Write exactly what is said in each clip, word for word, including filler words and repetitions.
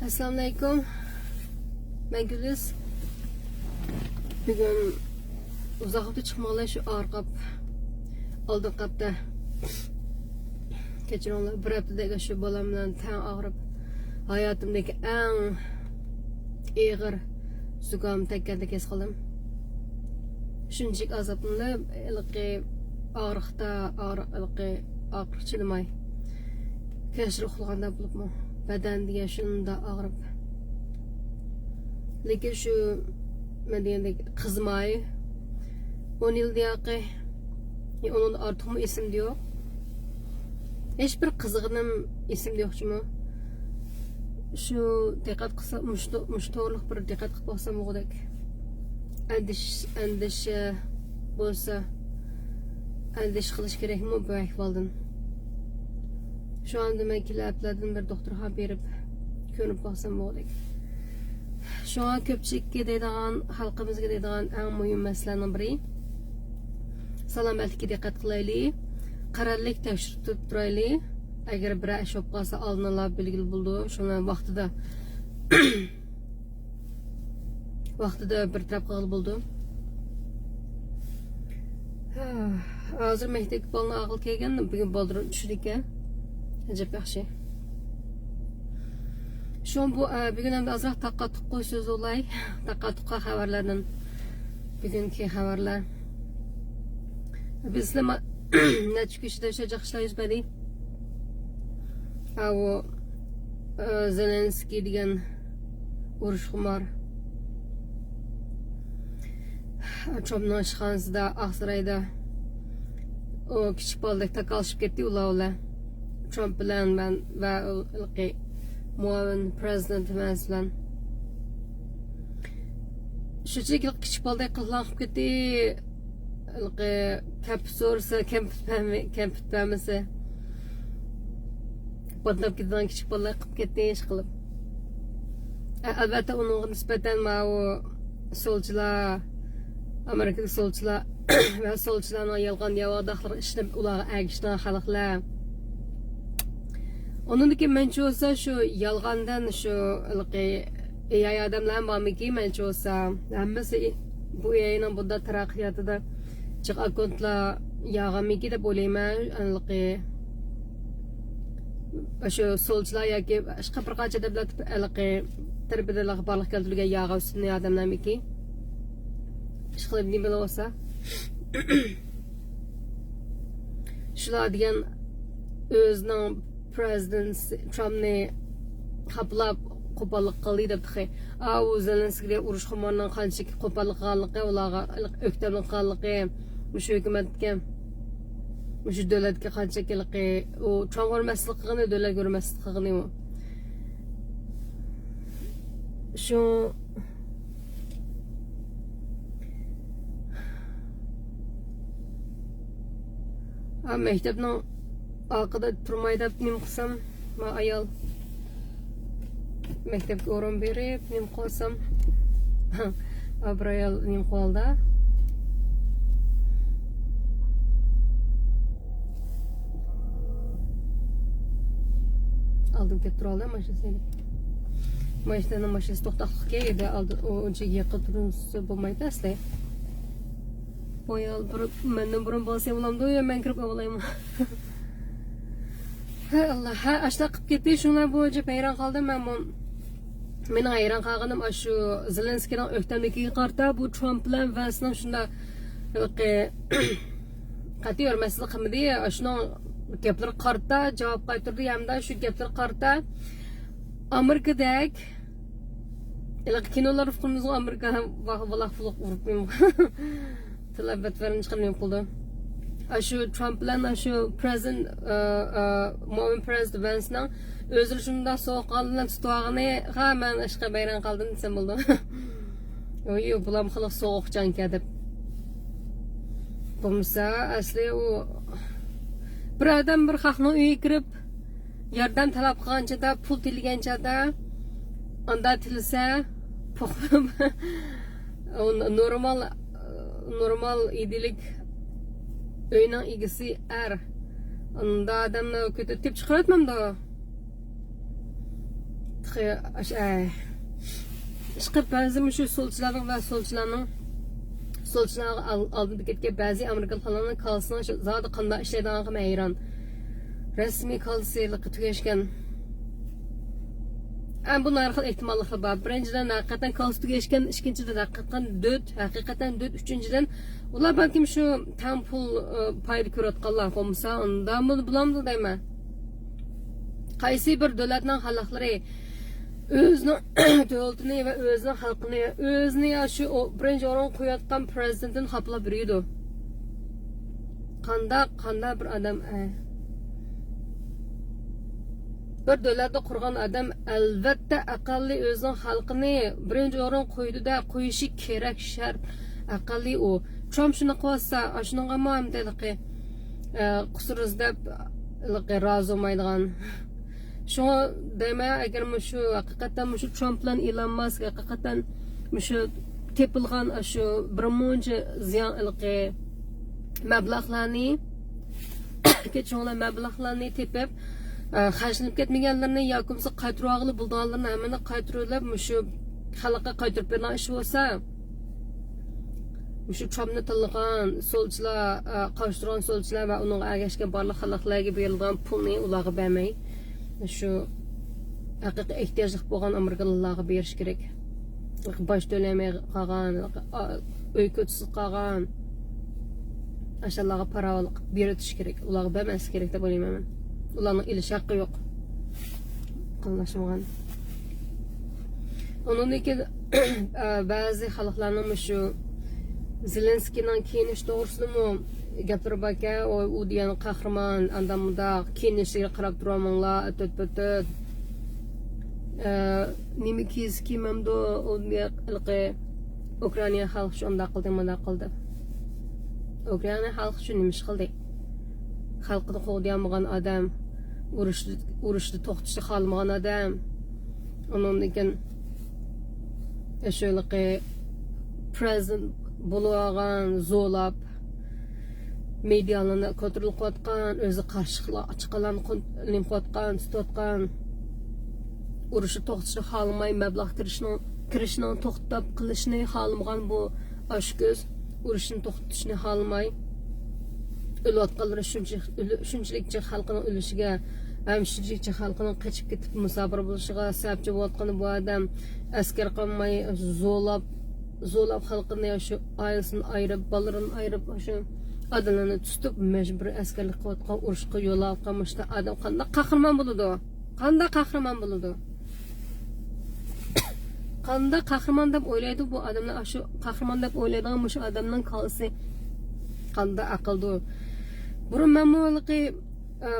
ئەسسالامۇئەلەيكۇم. مەن گۈلىز. بۈگۈن ئۇزاق ۋاقىت چىقمىغىلى شۇ ئاغرىق قاپ، ئالدىنقى ھەپتە. كەچۈرۈڭلار، بىر ھەپتىدەك شۇ بالام بىلەن تەڭ ئاغرىپ، ھاياتىمدىكى ئەڭ ئېغىر زۇكام تەگكەندەك ھېس قىلدىم. شۇنچىلىك ئازابلىنىپ، ھېلىقى ئاغرىقتا، ئاغرىق، ھېلىقى ئاغرىق چىدىماي، كەشرى ئۇخلىغاندا بولۇپمۇ، بەدەن دېگەن شۇنداق ئاغرىپ. لېكىن شۇ، مەن دېگەندەك، قىزىماي، ئون يىل دېيەقى، ئۇنىڭدىن ئارتۇقمۇ ئېسىمدە يوق. ھېچ بىر قىزىغىنىم ئېسىمدە يوق جۇمۇ. شۇ دىققەت قىلسا، مۇشۇ، مۇشۇ توغرىلىق بىر دىققەت قىلىپ باقسام بولغۇدەك. ئەندىش-، ئەندىشە بولسا، ئەندىشە قىلىش كېرەكمۇ بۇ ئەھۋالدىن؟ شۇ ئاندىن مەن كېلەر ھەپتىلەردىن بىر دوختۇرغا بېرىپ كۆرۈنۈپ باقسام بولغۇدەك. شۇڭا كۆپچىلىككە دەيدىغان، خەلقىمىزگە دەيدىغان ئەڭ مۇھىم مەسىلىنىڭ بىرى، سالامەتلىككە دىققەت قىلايلى، قەرەللىك تەكشۈرتۈپ تۇرايلى. ئەگەر بىرەر ئىش بولۇپ قالسا، ئالدىنلا بىلگىلى بولىدۇ. شۇڭا ۋاقتىدا، ۋاقتىدا بىر تەرەپ قىلغىلى بولىدۇ. ھازىر مەكتەپكە بالىنى ئالغىلى كەلگەن، بۈگۈن بالدۇر چۈشىدىكەن. ئەجەب ياخشى. شۇڭا بۇ، ئە، بۈگۈن ئەمدى ئازراق تاققا تۇققا سۆزلىۋالاي. تاققا تۇققا خەۋەرلەردىن. بۈگۈنكى خەۋەرلەر. بىزلەر ما-، نەچچە كۈن ئىچىدە شۇ جىق ئىشلار يۈز بەردى. ئاۋۇ، ئە، زېلېنسكىي دېگەن ئۇرۇشخۇمار. ترامپنىڭ ئىشخانىسىدا، ئاقسارايدا ئۇ كىچىك بالىدەك تاكالشىپ كەتتى ئۇلار بىلەن. ترامپ بىلەن مەن ۋە ھېلىقى مۇئاۋىن پرېزىدېنت ۋەنس بىلەن. شۇنچىلىك كىچىك بالىدەك قىلغان قىلىپ كەتتى. ھېلىقى كەمپۈت سورىسا، كەمپۈت بەرمەي، كەمپۈت بەرمىسە، بادلاپ كېتىدىغان كىچىك بالىلار قىلىپ كەتتى، ئىشقىلىپ. ئە، ئەلۋەتتە، ئۇنىڭغا نىسبەتەن ماۋۇ سولچىلار، ئامېرىكىدىكى سولچىلار ۋە سولچىلارنىڭ يالغان ياۋىداقلىرىغا ئىشىنىپ، ئۇلارغا ئەگىشىدىغان خەلقلەر. ئۇنىڭدىن كېيىن مەنچە بولسا شۇ يالغاندىن شۇ ھېلىقى ئېي ئاي ئادەملەرمۇ بارمىكىن، مەنچە بولسا ھەممىسى بۇ ئېي ئاينىڭ بۇنداق تەرەققىياتىدا جىق ئاككونتلار ياغانمىكىن دەپ ئويلايمەن. ھېلىقى شۇ سولچىلار ياكى باشقا بىر قانچە ئادەملەر ھېلىقى تەرىپىدىن بارلىققا كەلتۈرۈلگەن ياغا ئۈستۈن ئادەملەرمىكىن؟ ئىشقىلىپ نېمىلا بولسا. شۇلار دېگەن ئۆزىنىڭ پرېزىدېنت ترامپنى خاپىلاپ قوپاللىق قىلدى دەپ تېخى. ئاۋۇ زېلېنسكىي دېگەن ئۇرۇش خۇمارنىڭ قانچىلىك قوپاللىق قىلغانلىقى، ئۇلارغا ئۆكتەملىك قىلغانلىقى، مۇشۇ ھۆكۈمەتكە، مۇشۇ دۆلەتكە قانچىلىك ھېلىقى، ئۇ ترامپ ھۆرمەتسىزلىك قىلغىنى، دۆلەتكە ھۆرمەتسىزلىك قىلغىنى ئۇ. شۇ ھا، مەكتەپنىڭ ئارقىدا تۇرماي دەپ نېمە قىلسام، ما ئايال مەكتەپكە ئورۇن بېرىپ نېمە قىلسام، ھا، بىر ئايال نېمە قىلىۋالدى. ئالدىم كەپ تۇرالدى ماشىنىسى. ماشىنىنىڭ ماشىنىسى توختاقلىق ئىدى، ئالدى ئۇنچە يېقىن تۇرسا بولمايدۇ ئەسلى. بۇ ئايال بۇرۇن، مەندىن بۇرۇن بولسا بولامدۇ يا مەن كىرىپ ئالايمۇ؟ ھە ئاللا، ھە ئاشۇنداق قىلىپ كەتتى، شۇڭا بۇ ئەجەب ھەيران قالدىم مەنمۇ. مېنىڭ ھەيران قالغىنىم ئاشۇ زېلېنسكىينىڭ ئۆكتەملىكىگە قارىتا بۇ ترامپ بىلەن ۋەنسنىڭ شۇنداق ھېلىقى قەتئىي ھۆرمەتسىزلىك قىلمىدى. ئاشۇنىڭ گەپلىرىگە قارىتا جاۋاب قايتۇردى ھەمدە شۇ گەپلىرىگە قارىتا ئامېرىكىدەك ھېلىقى كىنولاردا ئۇقىمىزغۇ ئامېرىكا ۋاق ۋالاق ۋۇلۇق ئۇرۇپ تىل ئەبەت بەرمىش قىلىپ نېمە قىلدى. ئاشۇ ترامپ بىلەن ئاشۇ پرېزىدېنت، ئە، ئە، مۇئاۋىن پرېزىدېنت ۋەنسنىڭ ئۆزىنى شۇنداق سوغۇققان بىلەن تۇتۇۋالغىنىغا مەن ئىشقىلىپ ھەيران قالدىم دېسەم بولىدۇ. ۋوي، بۇلام خېلى سوغۇقچانكەن دەپ. بولمىسا ئەسلى ئۇ بىر ئادەم بىر خەقنىڭ ئۆيىگە كىرىپ ياردەم تەلەپ قىلغان چاغدا، پۇل تىلىگەن چاغدا، ئاندا تىلىسە، پوق-، ئۇ نورمال، نورمال ئىدىلىك ئۆينىڭ ئىگىسى ئەر. ئاندا ئادەمنى كۆتۈرۈپ چىقىرىۋەتمەمدۇ؟ تېخى ئاش-، ئەي. ئىشقىلىپ بەزى مۇشۇ سولچىلارنىڭ ۋە سولچىلارنىڭ، سولچىلارغا ئال-، ئالدىنىپ كەتكەن بەزى ئامېرىكىلىقلارنىڭ كاللىسىنىڭ شۇ زادى قانداق ئىشلەيدىغانلىقىغا مەن ھەيران. رەسمىي كاللىسى تۈگەشكەن. ئەمما بۇنىڭ ھەر خىل ئېھتىماللىقلىرى بار. بىرىنچىدىن، ھەقىقەتەن كاللىسى تۈگەشكەن، ئىككىنچىدىن، ھەقىقەتەن دۆت، ھەقىقەتەن دۆت، ئۈچىنچىدىن، ئۇلار بەلكىم شۇ تەڭ پۇل، ئە، پايدا كۆرۈۋاتقانلار بولمىسا، ئۇنداقمۇ بولامدۇ دەيمەن. قايسى بىر دۆلەتنىڭ خەلقلىرى ئۆزىنىڭ دۆلىتىنى ۋە ئۆزىنىڭ خەلقىنى، ئۆزىنى يا شۇ ئو-، بىرىنچى ئورۇنغا قويۇۋاتقان پىرېزىدېنتىنى خاپىلاپ يۈرىدۇ. قانداق، قانداق بىر ئادەم، ئە. بىر دۆلەتنى قۇرغان ئادەم، ئەلۋەتتە، ئەقەللىي ئۆزىنىڭ خەلقىنى بىرىنچى ئورۇنغا قويىدۇ-دە، قويۇشى كېرەك، شەرت. ئەقەللىي ئۇ. ترامپ شۇنداق قىلىۋاتسا، ئاشۇنىڭغىمۇ ھەمدە ھېلىقى، ئە، قۇسۇر ئىزدەپ، ھېلىقى رازى بولمايدىغان. شۇڭا دەيمەن، ئەگەر مۇشۇ ھەقىقەتەن مۇشۇ ترامپ بىلەن ئېلون ماسك ھەقىقەتەن مۇشۇ تېپىلغان شۇ بىر مۇنچە زىيان، ھېلىقى مەبلەغلەرنى، كەچۈرۈڭلار، مەبلەغلەرنى تېپىپ، ئە، خەجلىنىپ كەتمىگەنلىرىنى ياكى بولمىسا قايتۇرۇۋالغىلى بولىدىغانلىرىنى ھەممىنى قايتۇرۇۋېلىپ، مۇشۇ خەلققە قايتۇرۇپ بېرىدىغان ئىش بولسا، مۇشۇ ترامپنى تىللىغان سولچىلار، ئە، قارشى تۇرغان سولچىلار ۋە ئۇنىڭغا ئەگەشكەن بارلىق خەلقلەرگە بېرىلىدىغان پۇلنى ئۇلارغا بەرمەي، شۇ ھەقىقىي ئېھتىياجلىق بولغان ئامېرىكىلىقلارغا بېرىش كېرەك. باج تۆلىيەلمەي قالغان، ئا-، ئۆي كوچىسىز قالغان، ئاشۇلارغا پاراۋانلىق بېرىۋېتىش كېرەك. ئۇلارغا بەرمەسلىك كېرەك دەپ ئويلايمەن مەن. ئۇلارنىڭ ئېلىش ھەققى يوق. قاملاشمىغان. ئۇنىڭدىن كېيىن، ئە، بەزى خەلقلەرنىڭ مۇشۇ زېلېنسكىينىڭ كىيىنىش توغرىسىدىمۇ گەپلىرى باركەن، ئۇ، ئۇ دېگەن قەھرىمان، ئانداق مۇنداق، كىيىنىشىگە قاراپ تۇرۇۋالماڭلار، ئۆتۈت پۆتۈت. ئە، نېمە كىيسە كىيمەمدۇ، ئۇ ھېلىقى ئۇكرائىنا خەلقى شۇ ئۇنداق قىلدى، مۇنداق قىلدى. ئۇكرائىنا خەلقى شۇ نېمە ئىش قىلدى؟ خەلقىنى قوغدىيالمىغان ئادەم، ئۇرۇشنى، ئۇرۇشنى توختىتىشنى خالىمىغان ئادەم. ئۇنىڭدىن كېيىن شۇ ھېلىقى پىرېزىدېنت بولۇۋالغان، زورلاپ، مېدىيالارنى كونترول قىلىۋاتقان، ئۆزى قارشى چىققانلارنى كون-، نېمە قىلىۋاتقان، تۇتۇۋاتقان، ئۇرۇشنى توختىتىشنى خالىماي، مەبلەغ كىرىشنىڭ، كىرىشنىڭ توختاپ قېلىشىنى خالىمىغان بۇ ئاشكۆز، ئۇرۇشنى توختىتىشنى خالىماي، ئۆلۈۋاتقانلىرى شۇنچە، ئۆلۈ-، شۇنچىلىك جىق خەلقىنىڭ ئۆلۈشىگە ھەم شۇنچىلىك جىق خەلقىنىڭ قېچىپ كېتىپ مۇساپىر بولۇشىغا سەۋەبچى بولۇۋاتقىنى بۇ ئادەم ئەسكەر قىلماي، زورلاپ، زورلاپ خەلقىنى شۇ ئائىلىسىدىن ئايرىپ، بالىلىرىدىن ئايرىپ، شۇ ئادەملەرنى تۇتۇپ مەجبۇرىي ئەسكەرلىك قىلىۋاتقان، ئۇرۇشقا يول ئالغان مۇشۇنداق ئادەم قانداق قەھرىمان بولىدۇ؟ قانداق قەھرىمان بولىدۇ؟ قانداق قەھرىمان دەپ ئويلايدۇ بۇ ئادەملەر؟ ئاشۇ قەھرىمان دەپ ئويلايدىغان مۇشۇ ئادەمنىڭ كاللىسى قانداق ئەقىلدۇ؟ بۇرۇن مەنمۇ ھېلىقى، ئە،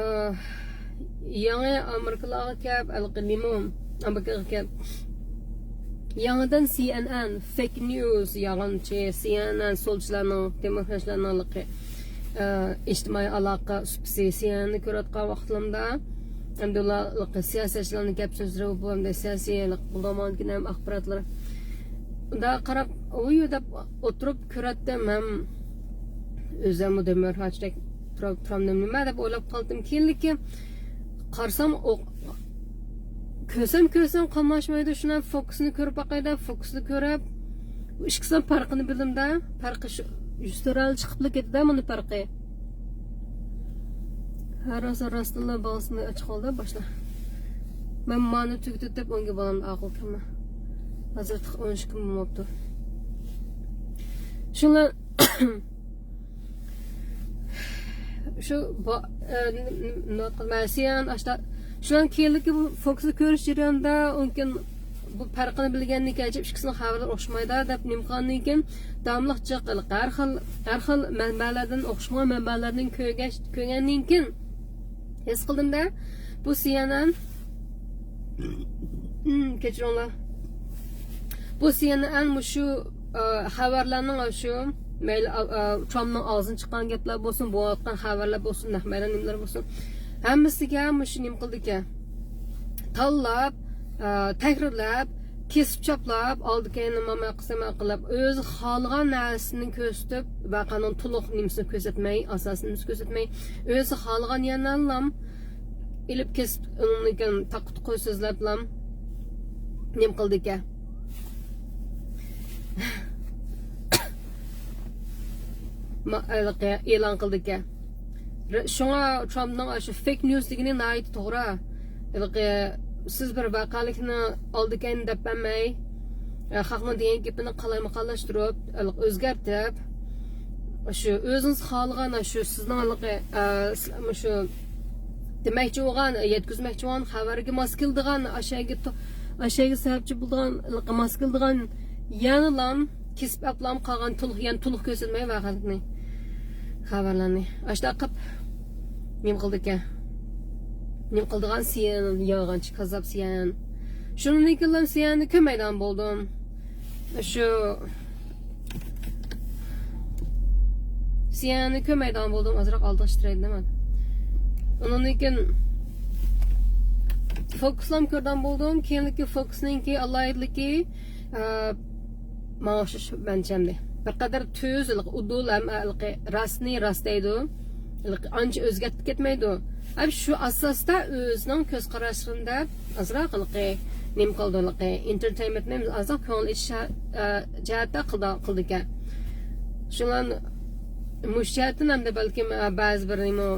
يېڭى ئامېرىكىلارغا كەپ، ھېلىقى نېمە، ئامېرىكىغا كەپ، يېڭىدىن سى ئېن ئېن، فېك نيۇز، يالغانچى، سى ئېن ئېن، سولچىلارنىڭ، دېموكراتچىلارنىڭ ھېلىقى، ئە، ئىجتىمائىي ئالاقە سۇپىسى، سى ئېن ئېننى كۆرۈۋاتقان ۋاقتىمدا، ئەمدى ئۇلار ھېلىقى سىياسەتچىلەرنىڭ گەپ سۆزلىرى بۇ، ئەمدى سىياسىي ھېلىقى بولغانكىن ھەم ئاخباراتلار. ئۇنداق قاراپ، ئۇيۇ دەپ ئولتۇرۇپ كۆرەتتىم ھەم ئۆزۈممۇ دېموكراتچىدەك تۇرۇپ، تۇرۇپ نېمە دەپ ئويلاپ قالدىم. كېيىنلىكى قارىسام، ئو-، كۆرسەم، كۆرسەم قاملاشمايدۇ. شۇنداق فوكۇسنى كۆرۈپ باقاي دەپ، فوكۇسنى كۆرۈپ، بۇ ئىككىسىنىڭ پەرقىنى بىلدىم-دە. پەرقى شۇ، يۈز تۆرەل چىقىپلا كېتىدۇ مۇنۇ پەرقى. ھە، راست، راستتىنلا باغىسىنى ئاچقىلى باشلا. مەن مانى تۈگىتىپ، ئونگە بالامنى ئاقىل كىممەن. ھازىر تېخى ئون ئىككى كۈن بولماپتۇ. شۇڭا شۇ با-، ئە، ن-، ن-، نوت قىلماي، سىيان، ئاشتا-، شۇنىڭ كېيىنلىكى بۇ فوكسنى كۆرۈش جەريانىدا، مۇمكىن بۇ پەرقىنى بىلگەندىن كېيىن، ئىككىسىنىڭ خەۋەرلىرى ئوخشىمايدۇ دەپ نېمە قىلغاندىن كېيىن، داۋاملىق جىق، ھەر خىل، ھەر خىل مەنبەلەردىن، ئوخشىمىغان مەنبەلەردىن كۆرگەچ-، كۆرگەندىن كېيىن، ھېس قىلدىم-دە، بۇ سىيەنئەن، كەچۈرۈڭلار. بۇ سىيەنئەن مۇشۇ، ئا، خەۋەرلەرنىڭ شۇ، مەيلى، ئا، ئا، ترامپنىڭ ئاغزىدىن چىققان گەپلەر بولسۇن، بولۇۋاتقان خەۋەرلەر بولسۇن، نەق مەيدان نېمىلەر بولسۇن، ھەممىسىگە مۇشۇ نېمە قىلىدىكەن. تاللاپ، ئا، تەھرىرلەپ، كېسىپ چاپلاپ، ئالدى كەينىنى ماما قىسىم قىلىپ، ئۆزى خالىغان نەرسىنى كۆرسىتىپ، ۋەقەنىڭ تولۇق نېمىسىنى كۆرسەتمەي، ئاساسىي نېمىسىنى كۆرسەتمەي، ئۆزى خالىغان يەرلەرنىلا ئېلىپ كېسىپ، ئۇنىڭدىن كېيىن تاققا تۇققا سۆزلەپلا، نېمە قىلىدىكەن؟ ما-، ھېلىقى ئېلان قىلىدىكەن. ر-، شۇڭا ترامپنىڭ شۇ فېك نيۇز دېگىنى ناھايىتى توغرا. ھېلىقى سىز بىر ۋەقەلىكنى ئالدى كەينى دەپ بەرمەي، ئە، خەقنىڭ دېگەن گېپىنى قالايمىقانلاشتۇرۇپ، ھېلىقى ئۆزگەرتىپ، شۇ ئۆزىڭىز خالىغان، شۇ سىزنىڭ ھېلىقى، ئە، س-، مۇشۇ دېمەكچى بولغان، يەتكۈزمەكچى بولغان خەۋەرگە ماس كېلىدىغان، ئاشەگە تو-، ئاشەگە سەۋەبچى بولىدىغان، ھېلىقى ماس كېلىدىغان يەنىلا كېسىپ ئەپلام قالغان تولۇق، يەنە تولۇق كۆرسەتمەي ۋەقەلىكنى، خەۋەرلەرنى. ئاشۇنداق قىلىپ نېمە قىلىدىكەن؟ نېمە قىلىدىغان سىيەن، يالغانچى، كاززاپ سىيەن. شۇنىڭدىن كېيىن سىيەننى كۆرمەيدىغان بولدۇم. شۇ سىيەننى كۆرمەيدىغان بولدۇم، ئازراق ئالدىغا ئىشتىرەيدىم. ئۇنىڭدىن كېيىن فوكۇسلام كۆرىدىغان بولدۇم. كېيىنكى فوكۇسنىڭكى ئالاھىدىلىكى، ئە، ماڭا ئوخشاش مەنچەمدە. بىر قەدەر تۈز، ئۇدۇل ھەم راستنى راست دەيدۇ. ئانچە ئۆزگەرتىپ كەتمەيدۇ. ھەم شۇ ئاساستا ئۆزىنىڭ كۆز قاراشلىرىنى دەپ ئازراق ھېلىقى نېمە قىلىدۇ، ھېلىقى ئېنتېرتېينمېنتنى ئازراق كۆڭۈل ئېچىش، ئە، جەھەتتە قىلىدۇ، قىلىدىكەن. شۇڭا مۇشۇ جەھەتتىن ھەمدە بەلكىم، ئە، بەزى بىر نېمە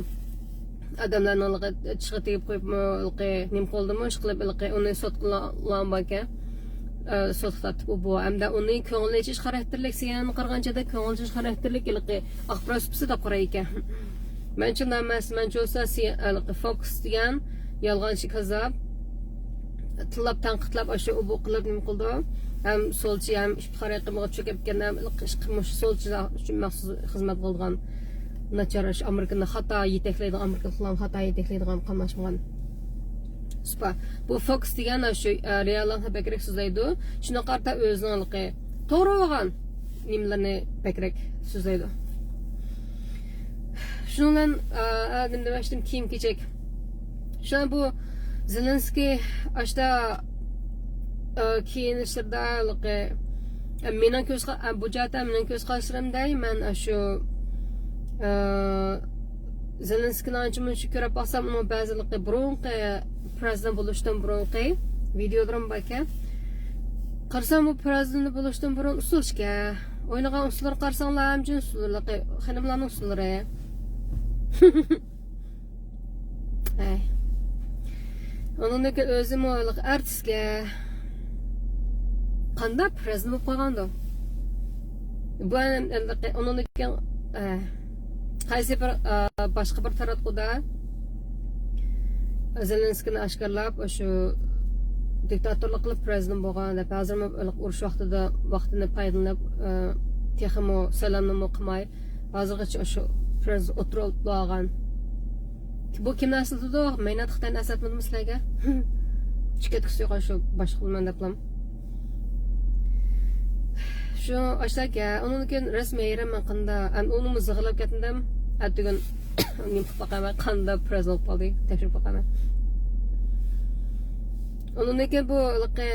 ئادەملەرنىڭ ھېلىقى چىشىغا تېگىپ قويۇپمۇ، ھېلىقى نېمە قىلدىمۇ، ئىشقىلىپ ھېلىقى ئۇنى سوتقا ئالغان باركەن. ئە، سوتقا تارتىپ ئۇ بۇ. ھەمدە ئۇنى كۆڭۈل ئېچىش خاراكتېرلىك، سىيەنگە قارىغانچە كۆڭۈل ئېچىش خاراكتېرلىك ھېلىقى ئاخبار سۇپىسى دەپ قارايدىكەن. مەنچە ئۇنداق ئەمەس، مەنچە بولسا سىيە-، ھېلىقى فوكس دېگەن يالغانچى كاززاپ. تىللاپ، تەنقىدلەپ، ئاشۇ ئۇ بۇ قىلىپ نېمە قىلىدۇ. ھەم سولچى، ھەم ئىپتىخار ئېقىمىغا چۆكۈپ كەتكەن، ھەم ئىلقىش قىلمىش سولچىلار ئۈچۈن مەخسۇس خىزمەت قىلىدىغان ناچار، ئاشۇ ئامېرىكىنى خاتا يېتەكلەيدىغان، ئامېرىكا خىلاپى خاتا يېتەكلەيدىغان قاملاشمىغان سۇپا. بۇ فوكس دېگەن ئاشۇ، ئە، رېئاللىقنى بەكرەك سۆزلەيدۇ. شۇنىڭغا قارىتا ئۆزىنىڭ ھېلىقى توغرا بولغان نېمىلىرىنى بەكرەك سۆزلەيدۇ. شۇنىڭ بىلەن، ئا، ئا، نېمە دېمەكچىدىم، كىيىم-كېچەك. شۇڭا بۇ زېلېنسكىي ئاشتا، ئا، كىيىنىشلىرىدا ھېلىقى، ئا، مېنىڭ كۆز قا-، ئا، بۇ جەھەتتە مېنىڭ كۆز قاراشلىرىم دەي، مەن ئاشۇ، ئا، زېلېنسكىينى ئانچە-مۇنچە كۆرۈپ باقسام، ئۇنىڭ بەزى ھېلىقى بۇرۇنقى پرېزىدېنت بولۇشتىن بۇرۇنقى ۋىدېئولىرىمۇ باركەن. قارىسام، بۇ پرېزىدېنت بولۇشتىن بۇرۇن ئۇسسۇلچىكەن. ئوينىغان ئۇسسۇللىرىغا قارىساڭلار، ھەممىجىن ئۇسسۇللىرى، خېنىملارنىڭ ئۇسسۇللىرى. ھەي. ئۇنىڭدىن كېيىن ئۆزىمۇ ئارتىسكەن. قانداق پرېزىدېنت بولۇپ قالغاندۇ؟ بۇ ئەمدى ئۇنىڭدىن كېيىن، ئە، قايسى بىر، ئە، باشقا بىر تاراتقۇدا زېلېنسكىينى ئاشكارىلاپ، شۇ دىكتاتورلۇق قىلىپ پرېزىدېنت بولغان دەپ، ھازىرمۇ ئۇرۇش ۋاقتىدا، ۋاقتىنى پايدىلىنىپ، ئە، تېخىمۇ سايلامنىمۇ قىلماي، ھازىرغىچە شۇ پرېزىدېنت ئولتۇرۇپ ئالغان. بۇ كىمنى ئەسلىتىدۇ؟ مەينەت خىتاينى ئەسلەتمىدىمۇ سىلەرگە؟ چۈش كەتكۈسى يوق، شۇ باشقا قىلىمەن دەپلا. شۇ ئاشتاكە، ئۇنىڭدىن كېيىن رەسمىي ھەيرانمەن قاندا، ئەم، ئۇنىمۇ زىغىرلاپ كەتمىدىم. ئەتىگۈن نېمە قىلىپ باقايمەن، قاندا پرېزىدېنت بولۇپ قالدى، تەكشۈرۈپ باقايمەن. ئۇنىڭدىن كېيىن بۇ ھېلىقى،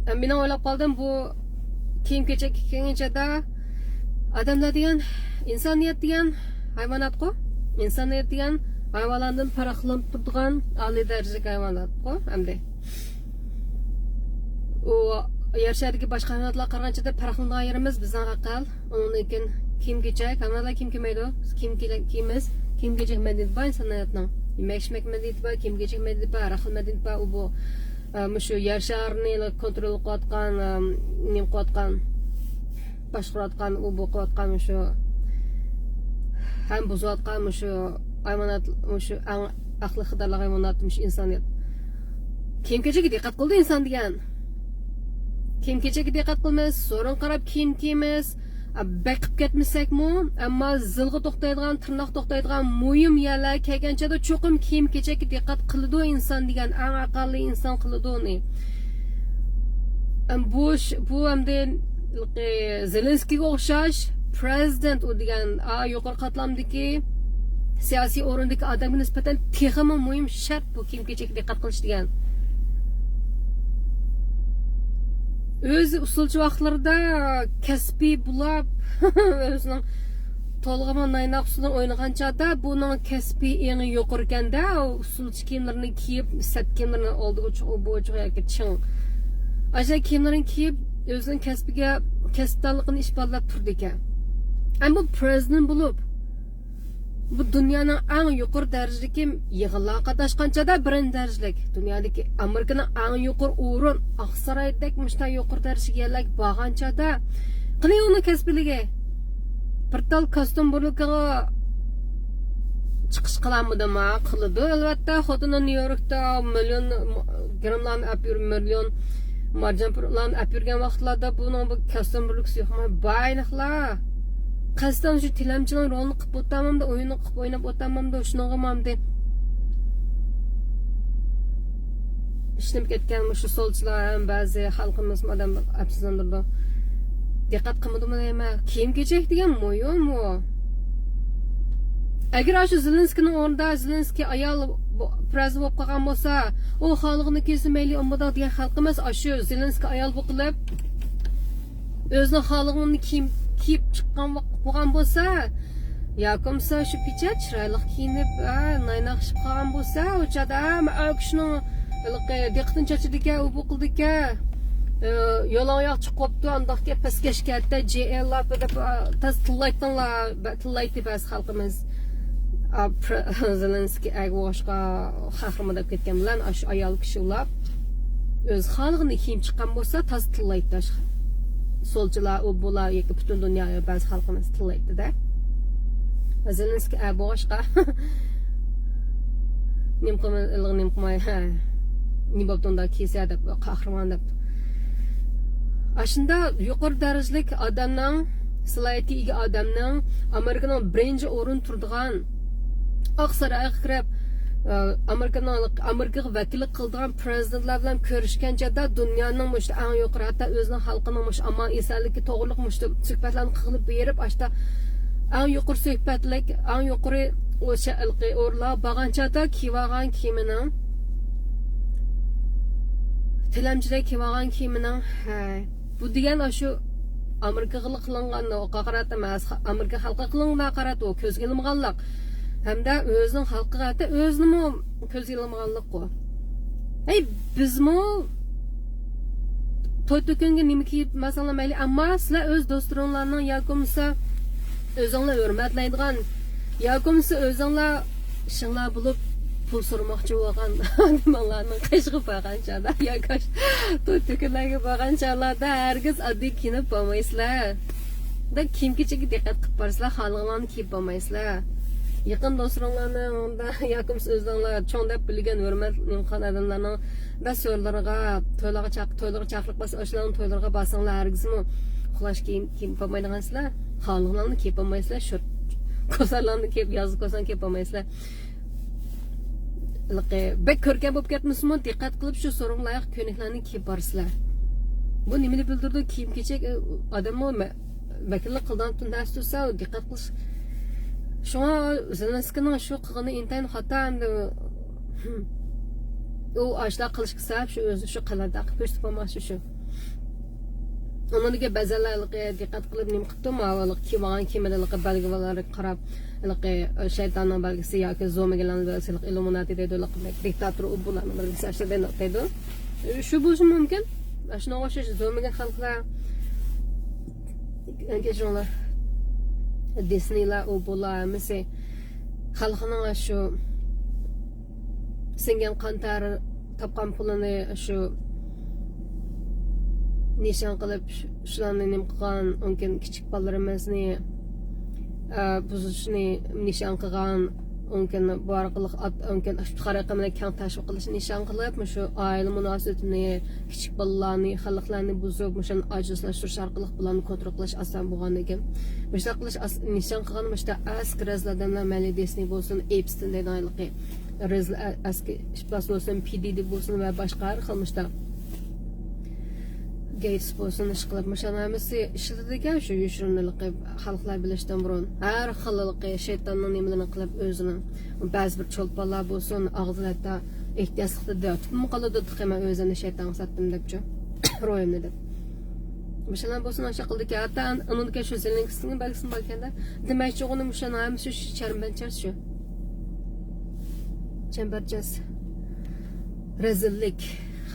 ئەم، مېنىڭ ئويلاپ قالدىم، بۇ كىيىم-كېچەككە كەلگەن چاغدا ئادەملەر دېگەن، ئىنسانىيەت دېگەن ھايۋاناتقۇ. ئىنسانىيەت دېگەن ھايۋانلاردىن پەرقلىنىپ تۇرىدىغان ئالىي دەرىجىلىك ھايۋاناتقۇ ئەمدى. ئۇ يەر شارىدىكى باشقا ھايۋاناتلارغا قارىغانچە پەرقلىنىدىغان يېرىمىز بىزنىڭ ئەقىل. ئۇنىڭدىن كېيىن كىيىم-كېچەك، ھايۋاناتلار كىيىم كىيمەيدۇ. كىيىم كىيمەس، كىيىم-كېچەك مەدەنىيىتى بار ئىنسانىيەتنىڭ. يېمەك-ئىچمەك مەدەنىيىتى بار، كىيىم-كېچەك مەدەنىيىتى بار، ھەر خىل مەدەنىيىتى بار. ئۇ بۇ، ئە، مۇشۇ يەر شارىنى كونترول قىلىۋاتقان، ئە، نېمە قىلىۋاتقان، باشقۇرۇۋاتقان، ئۇ بۇ قىلىۋاتقان مۇشۇ ھەم بۇزۇۋاتقان مۇشۇ ھايۋانات، مۇشۇ ئەڭ ئەقلى ئىقتىدارلىق ھايۋانات مۇشۇ ئىنسانىيەت. كىيىم-كېچەككە دىققەت قىلىدۇ ئىنسان دېگەن. كىيىم-كېچەككە دىققەت قىلىمىز، سورۇنغا قاراپ كىيىم كىيىمىز، بېقىپ كەتمىسەكمۇ، ئەمما زىلغا توختايدىغان، تىرناق توختايدىغان مۇھىم يەرلەرگە كەلگەن چاغدا چوقۇم كىيىم-كېچەككە دىققەت قىلىدۇ ئىنسان دېگەن، ئەڭ ئەقەللىي ئىنسان قىلىدۇ ئۇنى. ئەم، بۇش، بۇ ئەمدى زېلېنسكىيگە ئوخشاش پرېزىدېنت ئۇ دېگەن، ئا، يۇقىرى قاتلامدىكى سىياسىي ئورۇندىكى ئادەمگە نىسبەتەن تېخىمۇ مۇھىم شەرت بۇ كىيىم-كېچەككە دىققەت قىلىش دېگەن. ئۆزى ئۇسسۇلچى ۋاقىتلىرىدا كەسپىي بولاپ، ئۆزىنىڭ تولغىما نايناق ئۈستىدە ئوينىغان چاغدا، بۇنىڭ كەسپىي ئېڭى يۇقىرىكەن-دە، ئۇ ئۇسسۇلچى كىيىملىرىنى كىيىپ، سەت كىيىملىرىنى ئالدىغا ئوچۇق، ئۇ بۇ ئوچۇق ياكى چىڭ ئاشۇ كىيىملىرىنى كىيىپ، ئۆزىنىڭ كەسپىگە، كەسىپدانلىقىنى ئىپادىلەپ تۇرىدىكەن. ئەمما بۇ پرېزىدېنت بولۇپ، بۇ دۇنيانىڭ ئەڭ يۇقىرى دەرىجىدىكى يىغىنلارغا قاتناشقان چاغدا، بىرىنچى دەرىجىلىك، دۇنيادىكى ئامېرىكىنىڭ ئەڭ يۇقىرى ئورۇن، ئاقسارايدەك مۇشۇنداق يۇقىرى دەرىجىگە يەرلەرگە بارغان چاغدا، قېنى ئۇنىڭ كەسپىلىكى؟ بىر تال كاستيۇم بۇرۇلكىغا چىقىش قىلالمىدىما؟ قىلىدۇ، ئەلۋەتتە. خوتۇنى نيۇ يوركتا مىليون گراملارنى ئەپ يۈر، مىليون مارجان پۇرلارنى ئەپ يۈرگەن ۋاقىتلاردا بۇنىڭ بۇ كاستيۇم بۇرۇلكىسى يوقمۇ؟ باينىقلار. قەستەن شۇ تىلەمچىنىڭ رولىنى قىلىپ ئوتامامدۇ، ئويۇننى قىلىپ ئويناپ ئوتامامدۇ، شۇنىڭغا مامدى ئىشلىنىپ كەتكەن مۇشۇ سولچىلار ھەم بەزى خەلقىمىزمۇ ئادەم ئەپسىزلەندۈرىدۇ. دىققەت قىلمىدىمۇ دەيمەن. كىيىم كېچەك دېگەن مۇھىم ئۇ. ئەگەر ئاشۇ زېلېنسكىينىڭ ئورنىدا زېلېنسكىي ئايال بو-، پرېزىدېنت بولۇپ قالغان بولسا، ئۇ خالىغىنى كىيسە مەيلى، ئۇنداق دېگەن خەلق ئەمەس. ئاشۇ زېلېنسكىي ئايال بولۇپ قېلىپ، ئۆزىنىڭ خالىغىنىنى كىيىم كىيىپ چىققان ۋاقىت بولغان بولسا، ياكى بولمىسا شۇ پېچەت چىرايلىق كىيىنىپ، ئا، نايناقشىپ قالغان بولسا، ئۇ چاغدا ھەممە ئەر كىشىنىڭ ھېلىقى دىققىتىنى چاچىدىكەن، ئۇ بۇ قىلىدىكەن. ئە، يالاڭ ئاياق چىقىپ قوپتۇ، ئانداقكەن پەسكەشكەتتە جي ئېل لاپ دەپ، ئا، تازا تىللايتتىڭلار، بە-، تىللايتتى بەزى خەلقىمىز. ئا، پر-، زېلېنسكىي ئەگە بولغاچقا خەقىرمۇ دەپ كەتكەن بىلەن، ئاشۇ ئايال كىشى ئۇلاپ، ئۆزى خالىغىنى كىيىپ چىققان بولسا، تازا تىللايتتى. سولچىلار، ئۇ بۇلار ياكى پۈتۈن دۇنيا بەزى خەلقىمىز تىللايتتى-دە. زېلېنسكىي ئە بولغاچقا، نېمە قىلماي، نېمە قىلماي، ھە، نېمە بوپتۇ ئۇنداق كىيسە دەپ، قاھرىمان دەپ. ئاشۇنداق يۇقىرى دەرىجىلىك ئادەمنىڭ، سالاھىيىتىگە ئىگە ئادەمنىڭ ئامېرىكىنىڭ بىرىنچى ئورۇن تۇرىدىغان ئاق سارايغا كىرىپ، ئامېرىكىنىڭ، ئامېرىكىغا ۋەكىللىك قىلىدىغان پرېزىدېنتلار بىلەن كۆرۈشكەن چاغدا دۇنيانىڭ مۇشۇ ئەڭ يۇقىرى، ھەتتا ئۆزىنىڭ خەلقىنىڭ مۇشۇ ئامان ئېسەنلىكى توغرىلىق مۇشۇ سۆھبەتلەرنى قىلىپ بېرىپ، ئاشتا ئەڭ يۇقىرى سۆھبەتلىك، ئەڭ يۇقىرى ئورۇنلارغا بارغان چاغدا كىيىۋالغان كىيىمىنىڭ، تىلەمچىدە كىيىۋالغان كىيىمىنىڭ، ھە، بۇ دېگەن ئاشۇ ئامېرىكىغىلا قىلىنغان، قاقارات ئەمەس، ئامېرىكا خەلقىگە قىلىنغان ھاقارەت، ئۇ كۆزگە ئىلمىغانلىق ھەمدە ئۆزىنىڭ خەلقىگە، ھەتتا ئۆزىنىمۇ كۆزگە ئىلمىغانلىق ئۇ. ھەي، بىزمۇ توي تۆكۈنگە نېمە كىيىپ مەسىلەن مەيلى، ئەمما سىلەر ئۆز دوستلىرىڭلارنىڭ ياكى بولمىسا ئۆزۈڭلار ھۆرمەتلەيدىغان ياكى بولمىسا ئۆزۈڭلار ئىشىڭلار بولۇپ پۇل سورىماقچى بولغان ئادىمىڭلارنىڭ قېشىغا بارغان چاغدا ياكى توي تۆكۈنلەرگە بارغان چاغلاردا ھەرگىز ئاددىي كىيىنىپ بارمايسىلەر. دا كىيىم كېچەككە دىققەت قىلىپ بارىسىلەر، خالىغانلارنى كىيىپ بارمايسىلەر. يېقىن دوستلىرىڭلارنىڭ دا ياكى بولمىسا ئۆزلىرىڭلار چوڭ دەپ بىلگەن ھۆرمەت نېمە قىلغان ئادەملەرنىڭ دا سورىلىرىغا، تويلارغا چاق-، تويلارغا چاقىرىق بارسا، ئاشۇلارنىڭ تويلىرىغا بارساڭلار، ھەرگىزمۇ ئۇخلاش كىيىم كىيىپ بارمايدىغانسىلەر. خالىغانلارنى كىيىپ بارمايسىلەر. شورت كوسانلارنى كىيىپ، يازلىق كوسان كىيىپ بارمايسىلەر. ھېلىقى بەك كۆركەم بولۇپ كەتمىسىمۇ، دىققەت قىلىپ شۇ سورۇنغا لايىق كۆينەكلەرنى كىيىپ بارىسىلەر. بۇ نېمىنى بىلدۈرىدۇ؟ كىيىم كېچەك، ئادەممۇ مە-، ۋەكىللىك قىلىدىغان نەرسە تۇرسا، دىققەت قىلىش. شۇڭا زېلېنسكىينىڭ شۇ قىلغىنى ئىنتايىن خاتا ئەمدى. ئۇ ئاشۇنداق قىلىشقا سەۋەب شۇ ئۆزى شۇ قەلەندەر قىلىپ كۆرسىتىپ بولماقچى شۇ. ئۇنىڭدىكى بەزەنلەر ھېلىقى دىققەت قىلىپ نېمە قىپتۇ، ماۋۇ ھېلىقى كىيىۋالغان كىيىمىدە ھېلىقى بەلگىلەرگە قاراپ، ھېلىقى شەيتاننىڭ بەلگىسى ياكى زومىگلارنىڭ بەلگىسى، ھېلىقى ئىللۇمىناتى دەيدۇ، ھېلىقى دىكتاتور ئۇ بۇلارنىڭ بەلگىسى ئاشۇنداق دەيدۇ. شۇ بولۇشى مۇمكىن. شۇنىڭغا ئوخشاش زومىگل خەلقلەر، كەچۈرۈڭلار، دىسنېيلار، ئۇ بۇلار ھەممىسى خەلقنىڭ شۇ سىڭگەن قان تەر، تاپقان پۇلىنى شۇ نىشان قىلىپ، شۇ-، شۇلارنى نېمە قىلغان، ئۇنكىن كىچىك بالىلىرىمىزنى، ئە، بۇزۇشنى نىشان قىلغان، ئۇنكىن بۇ ئارقىلىق ئات-، ئۇنكىن ئىپتىخار رەقىمىنى كەڭ تەشۋىق قىلىشنى نىشان قىلىپ، مۇشۇ ئائىلە مۇناسىۋىتىنى، كىچىك بالىلارنى، خەلقلەرنى بۇزۇپ، مۇشۇنى ئاجىزلاشتۇرۇش ئارقىلىق بۇلارنى كونترول قىلىش ئاسان بولغاندىكىن، مۇشۇنداق قىلىش ئاس-، نىشان قىلغان مۇشۇنداق ئەسكى رەزىل ئادەملەر مەيلى دىسنېي بولسۇن، ئېپستىن دەيدىغان ھېلىقى رېزىل ئە-، ئەسكى ئىپلاس بولسۇن، پى دى دى بولسۇن ۋە باشقا ھەر خىل مۇشۇنداق گېيتس بولسۇن، ئىشقىلىپ مۇشۇلارنىڭ ھەممىسى ئىشلىتىدىكەن شۇ يوشۇرۇنلۇقى، خەلقلەر بىلىشتىن بۇرۇن ھەر خىل ھېلىقى شەيتاننىڭ نېمىلىرىنى قىلىپ ئۆزىنىڭ، بەزى بىر چولپانلار بولسۇن، ئاغزىدا ھەتتا ئېھتىياتلىقتا دەۋېتىپمۇ قالىدۇ، تېخى مەن ئۆزۈمنى شەيتانغا ساتتىم دەپچۇ، روھۇمنى دەپ. مۇشۇلار بولسۇن ئاشۇ قىلىدىكەن. ھەتتا ئان-، ئۇنىڭدىكى شۇ زېلېنسكىينىڭ بەلگىسىمۇ باركەن-دە. دېمەكچى بولغىنىم مۇشۇلارنىڭ ھەممىسى شۇ چەمبەرچاس شۇ. چەمبەرچاس. رەزىللىك.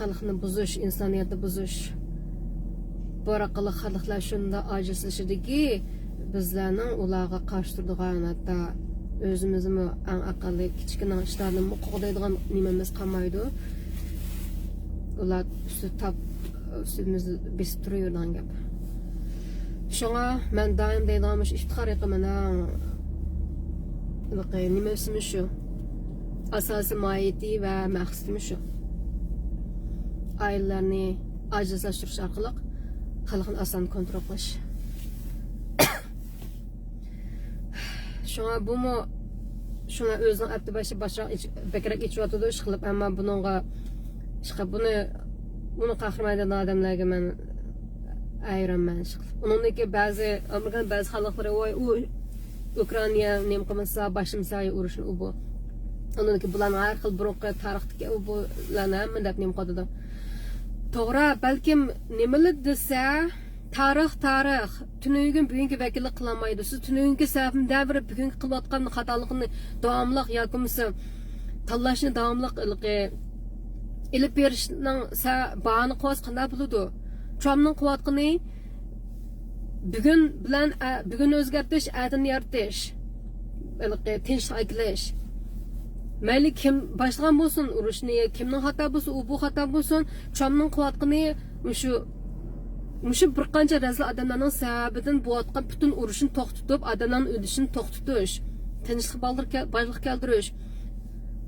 خەلقنى بۇزۇش، ئىنسانىيەتنى بۇزۇش. بۇ ئارقىلىق خەلقلەر شۇنداق ئاجىزلىشىدۇكى، بىزلەرنىڭ ئۇلارغا قارشى تۇرىدىغان، ھەتتا ئۆزىمىزمۇ ئەڭ ئەقەللىي كىچىككىنە ئىشلاردىنمۇ قوغدايدىغان نېمىمىز قالمايدۇ. ئۇلار ئۈستىدە تاپ، ئۈستىمىزدە بېسىپ تۇرۇۋېرىدىغان گەپ. شۇڭا مەن دائىم دەيدىغان مۇشۇ ئىپتىخار ھېقى مېنىڭ ھېلىقى نېمىسىمۇ شۇ. ئاساسىي ماھىيىتى ۋە مەقسىتىمۇ شۇ. ئائىلىلەرنى ئاجىزلاشتۇرۇش ئارقىلىق خەلقنى ئاسان كونترول قىلىش. شۇڭا بۇمۇ شۇڭا ئۆزىنىڭ ئەپتى باشى باشراق ئېچ-، بەكرەك ئېچىۋاتىدۇ، ئىشقىلىپ، ئەمما بۇنىڭغا، ئىشقىلىپ، بۇنى، بۇنى قاقىرمايدىغان ئادەملەرگە مەن ھەيرانمەن، ئىشقىلىپ. ئۇنىڭدىكى بەزى، ئامېرىكىنىڭ بەزى خەلقلىرى، ۋاي، ئۇ ئۇكرائىنا نېمە قىلمىسا، باشلىمىسا، ئۇرۇشنى ئۇ بۇ. ئۇنىڭدىكى بۇلارنىڭ ھەر خىل بۇرۇنقى تارىختىكى ئۇ بۇلارنى ھەممە دەپ نېمە قىلىدۇ. توغرا، بەلكىم نېمىلا دېسە، تارىخ، تارىخ. تۈنۈگۈن بۈگۈنگە ۋەكىللىك قىلالمايدۇ. سىز تۈنۈگۈنكى سەۋەبنى دەۋېرىپ، بۈگۈنكى قىلىۋاتقان خاتالىقنى داۋاملىق ياكى بولمىسا تاللاشنى داۋاملىق ئېلىقى ئېلىپ بېرىشنىڭ سە-، باھانە قىلىۋاتسا قانداق بولىدۇ؟ ترامپنىڭ قىلىۋاتقىنى بۈگۈن بىلەن، ئە، بۈگۈن ئۆزگەرتىش، ئەتىنى يارىتىش. ھېلىقى تىنچلىق ئەكېلىش. مەيلى كىم باشلىغان بولسۇن ئۇرۇشنى، كىمنىڭ خاتا بولسا، ئۇ بۇ خاتا بولسۇن، ترامپنىڭ قىلىۋاتقىنى مۇشۇ، مۇشۇ بىر قانچە رەزىل ئادەملەرنىڭ سەۋەبىدىن بولۇۋاتقان پۈتۈن ئۇرۇشنى توختىتىپ، ئادەملەرنىڭ ئۆلۈشىنى توختىتىش، تىنچلىق بالدۇر كەل-، بارلىققا كەلتۈرۈش.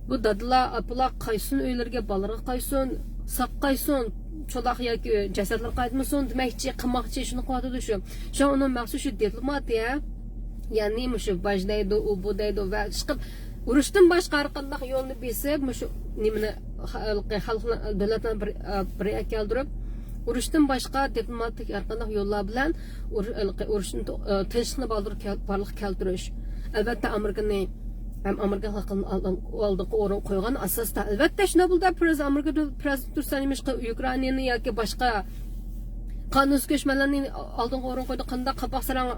بۇ دادىلار، ئاپىلار قايسۇن ئۆيلىرىگە، بالىلىرىغا قايسۇن، ساق قايسۇن، چولاق ياكى جەسەتلەر قايتمىسۇن دېمەكچى، قىلماقچى، شۇنى قىلىۋاتىدۇ شۇ. شۇڭا ئۇنىڭ مەقسىتى شۇ دىپلوماتىيە. يەنى مۇشۇ باج دەيدۇ، ئۇ بۇ دەيدۇ ۋە ئىشقىلىپ ئۇرۇشتىن باشقا ھەر قانداق يولنى بېسىپ، مۇشۇ نېمىنى خەلقى، خەلقنى، دۆلەتنى بىر، بىر يەرگە كەلتۈرۈپ، ئۇرۇشتىن باشقا دىپلوماتىك ھەر قانداق يوللار بىلەن ئۇر-، ھېلىقى ئۇرۇشنى تو-، ئە، تىنچلىقنى بالدۇر كەل-، بارلىققا كەلتۈرۈش. ئەلۋەتتە، ئامېرىكىنى ھەم ئامېرىكا خەلقىنى ئالدىن-، ئالدىنقى ئورۇنغا قويغان ئاساستا. ئەلۋەتتە، شۇنداق بولىدۇ. پرېز-، ئامېرىكا دۆ-، پرېزىدېنت تۇرسا نېمىشقا ئۇكرائىنانى ياكى باشقا قانۇنسىز كۆچمەنلەرنى ئالدىنقى ئورۇنغا قويدى؟ قانداق قاپاق ساراڭ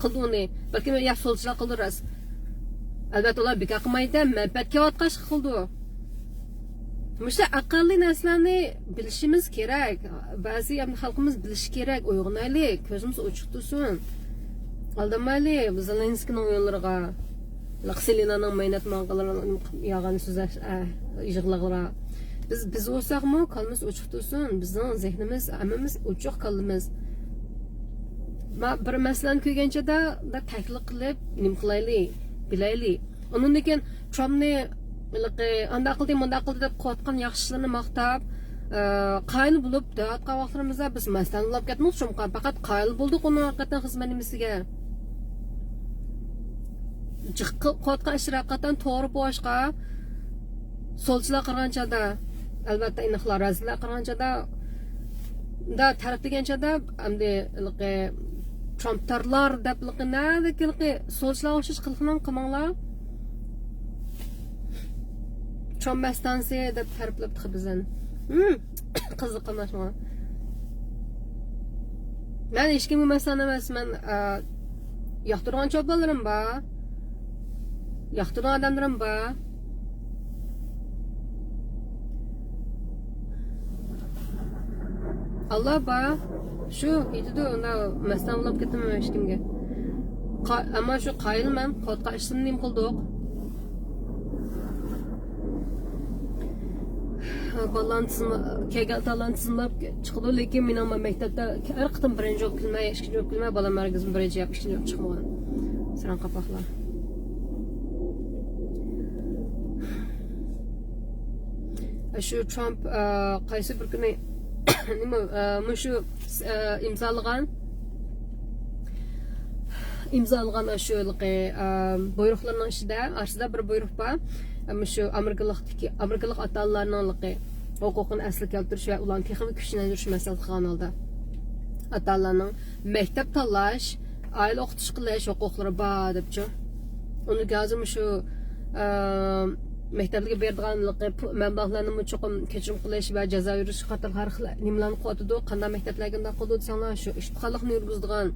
قىلدى ئۇنى؟ بەلكىم يا سولچىلار قىلدى راست. ئەلۋەتتە، ئۇلار بىكار قىلمايدۇ، مەنپەئەت كېلىۋاتقاچقا قىلىدۇ. مۇشۇ ئەقەللىي نەرسىلەرنى بىلىشىمىز كېرەك. بەزى ئەمدى خەلقىمىز بىلىشى كېرەك. ئويغىنايلى، كۆزىمىز ئوچۇق تۇرسۇن. ئالدانمايلى زېلېنسكىينىڭ ئويۇنلىرىغا، سېلىنانىڭ مەينەت ماڭغىلىرىغا، يالغان سۆزلەش، ئە، يىغلىغىلىرىغا. بىز، بىز بولساقمۇ كاللىمىز ئوچۇق تۇرسۇن. بىزنىڭ زېھنىمىز، ھەممىمىز ئوچۇق كاللىمىز. ما-، بىر مەسىلىنى كۆرگەن چاغدا، بىر تەھلىل قىلىپ، نېمە قىلايلى، بىلەيلى. ئۇنىڭدىن كېيىن ترامپنى ھېلىقى ئانداق قىلدى، مۇنداق قىلدى دەپ قىلىۋاتقان ياخشى ئىشلىرىنى ماختاپ، ئە، قايىل بولۇپ دەۋاتقان ۋاقىتلىرىمىزدا بىز مەستانە بولاپ كەتمىز چومقا. پەقەت قايىل بولدۇق ئۇنىڭ ھەقىقەتەن خىزمەت نېمىسىگە. جىق قىلىۋاتقان ئىشلىرى ھەقىقەتەن توغرا بولغاچقا، سولچىلار قارىغان چاغدا، ئەلۋەتتە، ئىناقلار، رەزىللەر قارىغان چاغدا، دا تەرىپلىگەن چاغدا، ئەمدى ھېلىقى ترامپتارلار دەپ ھېلىقى نەدىكى ھېلىقى سولچىلارغا ئوخشاش قىلىقنىڭ قىلماڭلار. ترامپ مەستانىسى دەپ تەرىپلەپ تېخى بىزنى. ھىم، قىزىق قىلماس ماڭا. مەن ھېچكىمگە مەستانە ئەمەس. مەن، ئە، ياقتۇرىدىغان چولپانلىرىم بار. ياقتۇرىدىغان ئادەملىرىم بار. ئاللا بار. شۇ يېتىدۇ، ئۇنداق مەستانە بولاپ كېتىمەن ھېچكىمگە. قا-، ئەمما شۇ قايىلمەن، قىلىۋاتقان ئىشلىرىنى نېمە قىلدۇق؟ بالىلارنى تىزىملا-، كەلگەن ئاتا-ئانىلارنى تىزىملاپ چىقىدۇ، لېكىن مېنىڭ مەن مەكتەپتە ھەر قېتىم بىرىنچى بولۇپ كېلىمەن، ئىككىنچى بولۇپ كېلىمەن، بالام ھەرگىزمۇ بىرىنچى ياكى ئىككىنچى بولۇپ چىقمىغان. ساراڭ قاپاقلار. شۇ ترامپ، ئە، قايسى بىر كۈنى نېمە، ئە، مۇشۇ، ئە، ئىمزالىغان، ئىمزالىغان ئاشۇ ھېلىقى، ئە، بۇيرۇقلىرىنىڭ ئىچىدە، ئارىسىدا بىر بۇيرۇق بار. ئە، مۇشۇ ئامېرىكىلىقتىكى، ئامېرىكىلىق ئاتا-ئانىلارنىڭ ھېلىقى ھوقۇقىنى ئەسلىگە كەلتۈرۈش ۋە ئۇلارنى تېخىمۇ كۈچلەندۈرۈش مەسلىھەت قىلغان ھالدا، ئاتا-ئانىلارنىڭ مەكتەپ تاللاش، ئائىلە ئوقۇتۇش قىلىش ھوقۇقلىرى بار دەپچۇ. ئۇنى ھازىر مۇشۇ، ئە، مەكتەپلەرگە بېرىدىغان پۇ-، مەبلەغلەرنىمۇ چوقۇم كەچۈرۈم قىلىش ۋە جازا يۈرۈش قاتارلىق ھەر خىل نېمىلەرنى قىلىۋاتىدۇ. قانداق مەكتەپلەرگە ئۇنداق قىلىدۇ دېسەڭلار، شۇ ئىپتىخارلىقنى يۈرگۈزىدىغان،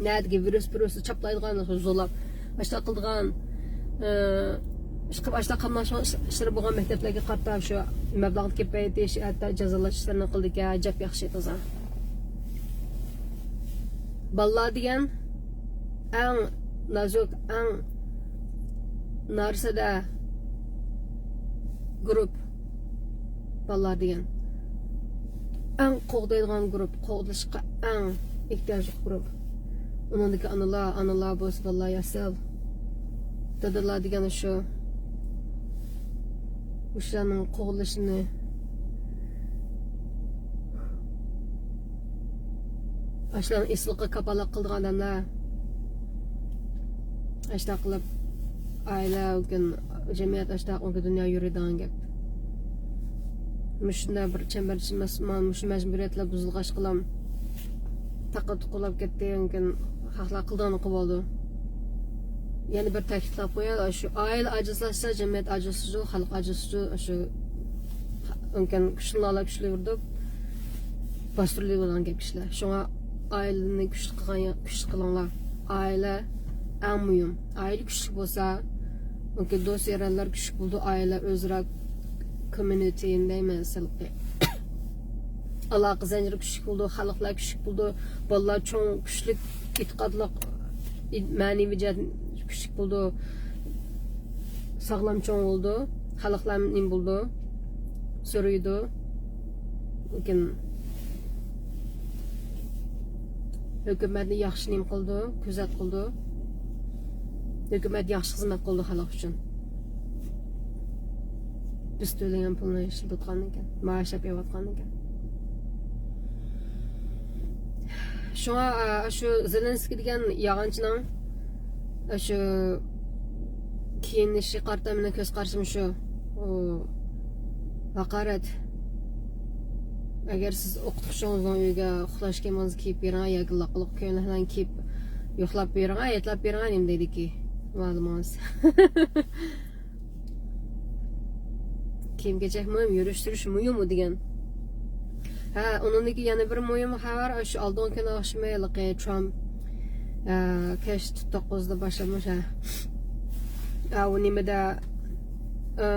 نەدىكى ۋىرۇس، ۋىرۇسنى چاپلايدىغان، زورلاپ، ئاشۇنداق قىلىدىغان، ئە، ئىشقىلىپ ئاشۇنداق قاملاشما ئىشلىرى بولغان مەكتەپلەرگە قارىتا شۇ مەبلەغنى كۆپەيتىش، ھەتتا جازالاش ئىشلىرىنى قىلىدىكەن، ئەجەب ياخشى تازا. بالىلار دېگەن ئەڭ نازۇك، ئەڭ نارسىدە گۇرۇپ. بالىلار دېگەن ئەڭ قوغدايدىغان گۇرۇپ، قوغدىلىشقا ئەڭ ئېھتىياجلىق گۇرۇپ. ئۇنىڭدىكى ئانىلار، ئانىلار بولسا بالىلار ياسىل. دادىلار دېگەن شۇ. مۇشۇلارنىڭ قوغدىلىشىنى، ئاشۇلارنىڭ ئېسىللىقىغا كاپالەت قىلىدىغان ئادەملەر. ئاشۇنداق قىلىپ ئائىلە ئۈنكۈن، جەمئىيەت ئاشۇنداق ئۈنكۈن دۇنيا يۈرىدىغان گەپ. مۇشۇنداق بىر چەمبەر ئىچىدە مۇشۇ مەجبۇرىيەتلەر بۇزۇلغاچقىلا تاقا تۇقۇلاپ كەتتى، مۇمكىن خەقلەر قىلىدىغىنىنى قىلىۋالىدۇ. يەنە بىر تەكىتلەپ قوياي، شۇ ئائىلە ئاجىزلاشسا، جەمئىيەت ئاجىزلىشىدۇ، خەلق ئاجىزلىشىدۇ. شۇ مۇمكىن كۈچلۈكلەر كۈچلۈك يۈرىدۇ، باستۇرۇلۇۋالغان گەپ كىشىلەر. شۇڭا ئائىلىنى كۈچلۈك قىلغان، كۈچلۈك قىلىڭلار. ئائىلە ئەڭ مۇھىم. ئائىلە كۈچلۈك بولسا، مۇمكىن دوست يارانلار كۈچلۈك بولىدۇ، ئائىلە ئۆزئارا كوممۇنىتى دەيمىز، ئالاقە زەنجىرى كۈچلۈك بولىدۇ، خەلقلەر كۈچلۈك بولىدۇ، بالىلار چوڭ، كۈچلۈك، ئېتىقادلىق، مەنىۋى جەھەتتىن كۈچلۈك بولىدۇ، ساغلام چوڭ بولىدۇ، خەلقلەر نېمە بولىدۇ، زورىيىدۇ. لېكىن ھۆكۈمەتنى ياخشى نېمە قىلىدۇ، كۆزەت قىلىدۇ. ھۆكۈمەت ياخشى خىزمەت قىلىدۇ خەلق ئۈچۈن. بىز تۆلىگەن پۇلنى ئىشلىتىۋاتقاندىكىن، مائاش ئېلىپ يەۋاتقاندىكىن. شۇڭا، ئا، شۇ زېلېنسكىي دېگەن يالغانچىنىڭ، ئا، شۇ كىيىنىشىگە قارىتا مېنىڭ كۆز قارىشىم شۇ. ئۇ ھاقارەت. ئەگەر سىز ئوقۇتقۇچىڭىزنىڭ ئۆيىگە ئۇخلاش كىيىمىڭىزنى كىيىپ بېرىڭ ياكى لاققىلىق كۆينەكلەرنى كىيىپ يۇخلاپ بېرىڭ، ياتلاپ بېرىڭ، نېمە دەيدىكى مۇئەللىمىڭىز؟ كىيىم-كېچەك مۇھىم، يۈرۈش-تۇرۇش مۇھىم ئۇ دېگەن. ھە، ئۇنىڭدىكى يەنە بىر مۇھىم خەۋەر، شۇ ئالدىنقى كۈنى ئاخشىمى ھېلىقى ترامپ، ئە، كەچ توققۇزدا باشلىمىش، ھە. ئە، ئۇ نېمىدە، ئە،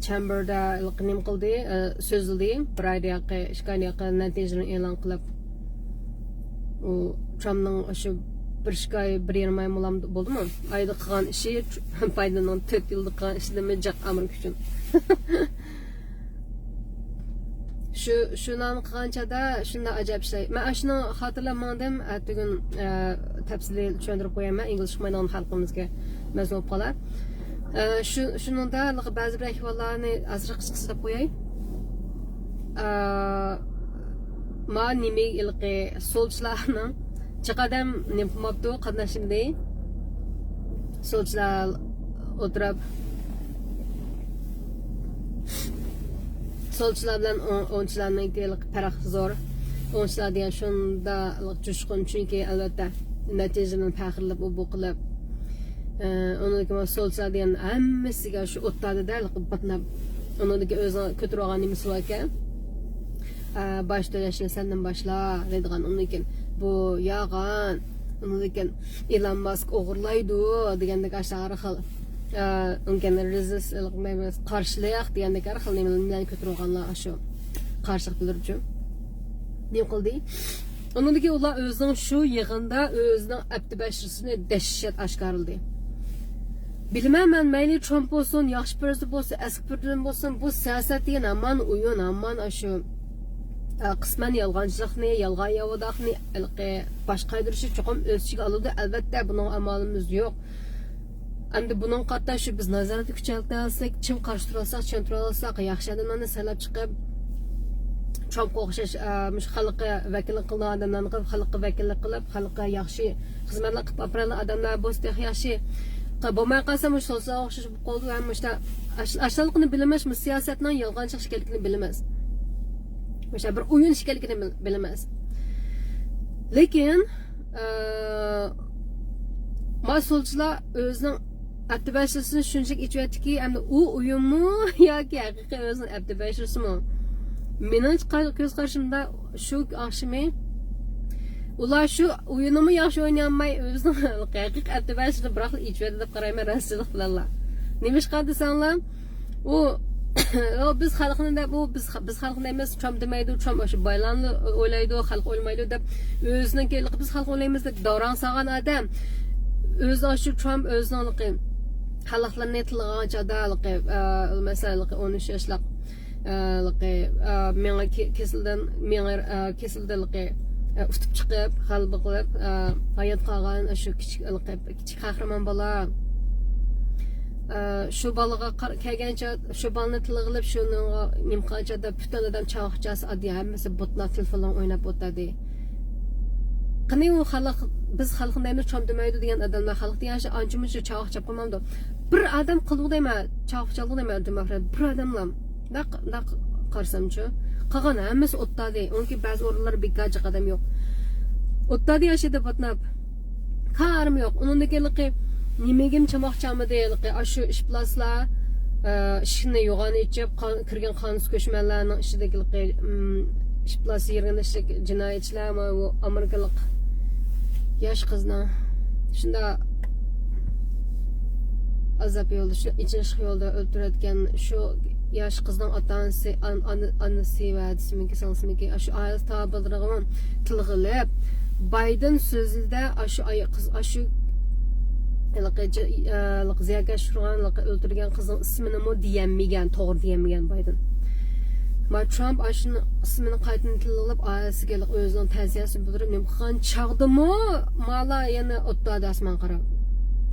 چەمبىردە ھېلىقى نېمە قىلدى، ئە، سۆزلىدى. بىر ئايدا ياقى، ئىككى ئايدا ياقى نەتىجىلىرىنى ئېلان قىلىپ. ئۇ ترامپنىڭ شۇ بىر ئىككى ئاي، بىر يېرىم ئاي مۇلام بولدىمۇ؟ ئايدا قىلغان ئىشى، بايدېننىڭ تۆت يىلدا قىلغان ئىشىدىنمۇ جىق ئامېرىكا ئۈچۈن. شۇ، شۇلارنى قىلغان چاغدا شۇنداق ئاجايىپ ئىشلار. مەن ئاشۇنى خاتىرىلەپ ماڭدىم. ئەتىگۈن، ئە، تەپسىلىي چۈشەندۈرۈپ قويايمەن. ئىنگلىز ئۇقمايدىغان خەلقىمىزگە مەزمۇن بولۇپ قالار. ئە، شۇ، شۇنىڭدا بەزى بىر ئەھۋاللارنى ئازراق قىسقىچە دەپ قوياي. ئە، ما نېمە ھېلىقى سولچىلارنىڭ جىق ئادەم نېمە قىلماپتۇ، قاتناشمىدى. سولچىلار ئولتۇرۇپ، سولچىلار بىلەن ئوڭ-، ئوڭچىلارنىڭكى پەرق زور. ئوڭچىلار دېگەن شۇنداق جۇشقۇن، چۈنكى ئەلۋەتتە نەتىجىدىن پەخىرلىنىپ، ئۇ بۇ قىلىپ، ئە، ئۇنىڭدىن كېيىن سولچىلار دېگەن ھەممىسىگە شۇ ئوتتادىدە باتناپ، ئۇنىڭدىن كېيىن ئۆزىنىڭ كۆتۈرۈۋالغان نېمىسى باركەن، ئە، باج تۆلەشنى سەندىن باشلا دەيدىغان، ئۇنىڭدىن كېيىن بۇ يالغان، ئۇنىڭدىن كېيىن ئېلان ماسك ئوغرىلايدۇ دېگەندەك ئاشۇ ھەر خىل، ئە، ئۇنىڭدىن كېيىن رېزىست، قارشىلىق دېگەندەك ھەر خىل نېمىلەرنى كۆتۈرۈۋالغانلار ئاشۇ قارشىلىق بىلدۈرۈشى. نېمە قىلدى؟ ئۇنىڭدىن كېيىن ئۇلار ئۆزىنىڭ شۇ يىغىندا ئۆزىنىڭ ئەپتى بەشىرىسىنى دەھشەت ئاشكارىلىدى. بىلمەن مەن، مەيلى ترامپ بولسۇن، ياخشى پىرېزىدېنت بولسۇن، ئەسكى پىرېزىدېنت بولسۇن، بۇ سىياسەت دېگەن ھامان ئويۇن، ھامان ئاشۇ، ئە، قىسمەن يالغانچىلىقنى، يالغان ياۋىداقنى ھېلىقى باش قايدۇرۇشى چوقۇم ئۆز ئىچىگە ئالىدۇ. ئەلۋەتتە، بۇنىڭغا ئامالىمىز يوق. ئەمدى بۇنىڭغا قارىتا شۇ بىز نازارەتنى كۈچەيتەلىسەك، چىڭ قارشى تۇرالىساق، چىڭ تۇرالىساق، ياخشى ئادەملەرنى سايلاپ چىقىپ، ترامپقا ئوخشاش، ئە، مۇشۇ خەلققە ۋەكىللىك قىلىدىغان ئادەملەرنى قىلىپ، خەلققە ۋەكىللىك قىلىپ، خەلققە ياخشى خىزمەتلەر قىلىپ بارىدىغان ئادەملەر بولسا تېخى ياخشى. بولماي قالسا، مۇشۇ سولچىلارغا ئوخشاش بولۇپ قالىدۇ. ھەم مۇشۇ ئاش-، ئاشۇنداقلىقىنى بىلىمىز، مۇشۇ سىياسەتنىڭ يالغانچىلىق ئىكەنلىكىنى بىلىمىز. مۇشۇ بىر ئويۇن ئىكەنلىكىنى بىل-، بىلىمىز. لېكىن، ئە، ما سولچىلار ئۆزىنىڭ ئەپتى بەشىرىسىنى شۇنچىلىك ئېچىۋەتتىكى، ئەمدى ئۇ ئويۇنمۇ ياكى ھەقىقىي ئۆزىنىڭ ئەپتى بەشىرىسىمۇ؟ مېنىڭ قار-، كۆز قارىشىمدا شۇ ئاخشىمى ئۇلار شۇ ئويۇننىمۇ ياخشى ئوينىيالماي، ئۆزىنىڭ ھەقىقىي ئەپتى بەشىرىسىنى بىراقلا ئېچىۋەتتى دەپ قارايمەن، راستچىللىق بىلەنلا. نېمىشقا دېسەڭلار، ئۇ، ئۇ بىز خەلقنى دەپ، ئۇ بىز، بىز خەلقنى دەيمىز، ترامپ دېمەيدۇ، ترامپ ئاشۇ بايلارنى ئويلايدۇ، خەلق ئويلىمايدۇ دەپ، ئۆزىنىڭكى بىز خەلق ئويلايمىز دەپ داۋراڭ سالغان ئادەم. ئۆزى ئاشۇ ترامپ ئۆزىنىڭ خەلقلىرىنى تىللىغان چاغدا، ئە، مەسىلەن، ئون ئۈچ ياشلىق، ئە، ئە، مېڭە كېسىلىدىن، مېڭە، ئە، كېسىلىدىن، ئە، ئۇتۇپ چىقىپ، غەلىبە قىلىپ، ئە، ھايات قالغان ئاشۇ كىچىك، كىچىك قەھرىمان بالا. ئە، شۇ بالىغا قار-، كەلگەنچە، شۇ بالىنى تىلغا ئېلىپ، شۇنىڭغا نېمە قىلغانچە دەپ پۈتۈن ئادەم چاۋاك چاسا ئاددىي، ھەممىسى بۇتلاپ تېلېفونلار ئويناپ ئولتۇردى. قېنى ئۇ خەلق، بىز خەلقنى دەيمىز، ترامپ دېمەيدۇ دېگەن ئادەملەر، خەلق دېگەن ئانچە-مۇنچە چاۋاك چاپقىنامدۇ؟ بىر ئادەم قىلدى دەيمەن، چاۋاك چالدى دەيمەن، دېموكرات بىر ئادەملا. داق، داق قارىسامچۇ، قالغان ھەممىسى ئوتتادى. ئۇنىڭكى بەزى ئورۇنلار بىكار جىق ئادەم يوق. ئوتتادى ياشىدى باتناپ. كارىم يوق. ئۇنىڭدىكى ھېلىقى نېمىگىمۇ چاماق چامىدى، ھېلىقى ئاشۇ ئىپلاسلار، ئە، ئىشىكنى يوغان ئېچىپ، قان-، كىرگەن قانۇنسىز كۆچمەنلەرنىڭ ئىچىدىكى ھېلىقى، ئىم، ئىپلاس يىغىنىشلىق جىنايەتچىلەر، مانا بۇ ئامېرىكىلىق ياش قىزنىڭ شۇنداق ئازاب يولدا، شۇ ئېچىنىشلىق يولدا ئۆلتۈرۈۋەتكەن شۇ ياش قىزنىڭ ئاتا-ئانىسى، ئان-، ئانا-، ئانىسى ۋە دادىسىمىكى، سىڭلىسىمىكى، ئاشۇ ئائىلە تاۋابىئاتلىرىغىمۇ تىلغا ئېلىپ، بايدېن سۆزىدە ئاشۇ ئاي-، قىز، ئاشۇ ھېلىقى ج-، ئە، ھېلىقى زىيانكەشلىك ئۇرغان، ھېلىقى ئۆلتۈرگەن قىزنىڭ ئىسمىنىمۇ دېيەلمىگەن، توغرا دېيەلمىگەن بايدېن. ما ترامپ ئاشۇنىڭ ئىسمىنى قايتىدىن تىلغا ئېلىپ، ئائىلىسىگە ھېلىقى ئۆزىنىڭ تەزىيەسىنى بىلدۈرۈپ، نېمە قىلغان چاغدىمۇ مالا يەنە ئوتتۇرا ئاسمانغا قاراپ،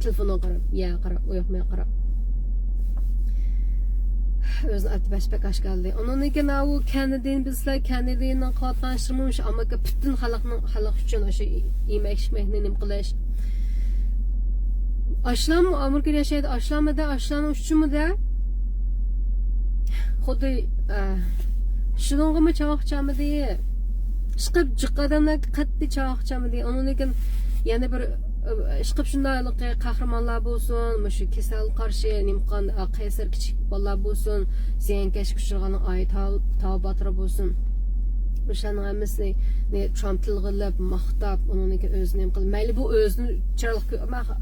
تېلېفونغا قاراپ، يەرگە قاراپ، ئۇ ياق بۇ ياققا قاراپ. ئۆزىنى ئاتتى بەش بەك ئاشكارىلىدى. ئۇنىڭدىن كېيىن ئاۋۇ كەننېدىنى بىلسىلەر، كەننېدىنىڭ قىلىۋاتقان ئىشلىرىمۇ شۇ ئامېرىكا پۈتۈن خەلقنىڭ، خەلق ئۈچۈن ئاشۇ يېمەك ئىچمەكنى نېمە قىلىش. ئاشلام ئامېرىكىدا ياشايدۇ، ئاشلامىدا، ئاشلامنىڭ ئۈچۈنمۇ دە. خۇددى، ئە، شۇنىڭغىمۇ چاۋاك چامىدى. ئىشقىلىپ جىق ئادەملەرگە قەتئىي چاۋاك چامىدى. ئۇنىڭدىن كېيىن يەنە بىر، ئە، ئىشقىلىپ شۇنداق ھېلىقى قەھرىمانلار بولسۇن، مۇشۇ كېسەل قارشى، نېمە قىلغان، ئە، قەيسەر كىچىك بالىلار بولسۇن، زىيانكەشلىككە ئۇچرىغاننىڭ ئائىلە تاۋ-، تاۋابىئاتلىرى بولسۇن. ئۇشۇلارنىڭ ھەممىسىنى ترامپ تىلغا ئېلىپ، ماختاپ، ئۇنىڭدىن كېيىن ئۆزىنى نېمە قىلىپ، مەيلى بۇ ئۆزىنى چىرايلىق كۆ-، مە-،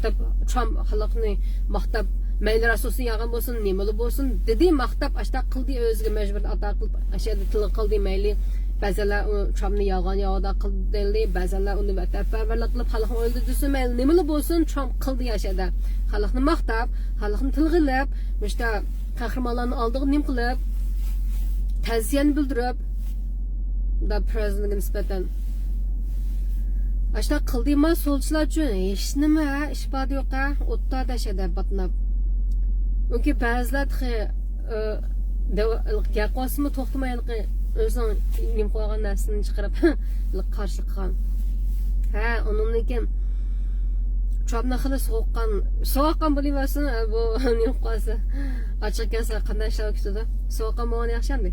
دەپ ترامپ خەلقنى ماختاپ، مەيلى راست بولسۇن، يالغان بولسۇن، نېمىلا بولسۇن، دېدى، ماختاپ، ئاشۇنداق قىلدى، ئۆزىگە مەجبۇر ئاتا قىلىپ، ئاشۇ يەردە تىلغا قىلدى، مەيلى. بەزىلەر ئۇ ترامپنى يالغان ياۋىدا قىلدى، بەزىلەر ئۇنى ۋەتەنپەرۋەرلىك قىلىپ، خەلقنى ئويلىدى دېسۇن، مەيلى، نېمىلا بولسۇن، ترامپ قىلدى ئاشۇ يەردە. خەلقنى ماختاپ، خەلقنى تىلغا ئېلىپ، مۇشۇنداق قەھرىمانلارنىڭ ئالدىغا نېمە قىلىپ، تەزىيەنى بىلدۈرۈپ، دا پرېزىدېنتقا نىسبەتەن. ئاشۇنداق قىلدىما، سولچىلار ئۈچۈن ھېچنېمە ئىپادە يوق، ھە؟ ئوتتا دەشەدە باتناپ. ئۇكى بەزىلەر تېخى، ئى، دەۋ-، گەپ قىلسىمۇ توختىماي، ھېلىقى ئۆزىنىڭ نېمە قىلغان نەرسىنى چىقىرىپ، قارشىلىق قىلغان. ھە، ئۇنىڭدىن كېيىن ترامپنىڭ خېلى سوغۇققان، سوغۇققان بولۇۋەرسۇن، بۇ نېمە قىلسا، ئاچچىق كەلسە قانداق ئىشلار كۈتىدۇ؟ سوغۇققان بولغىنى ياخشى ئەمدى.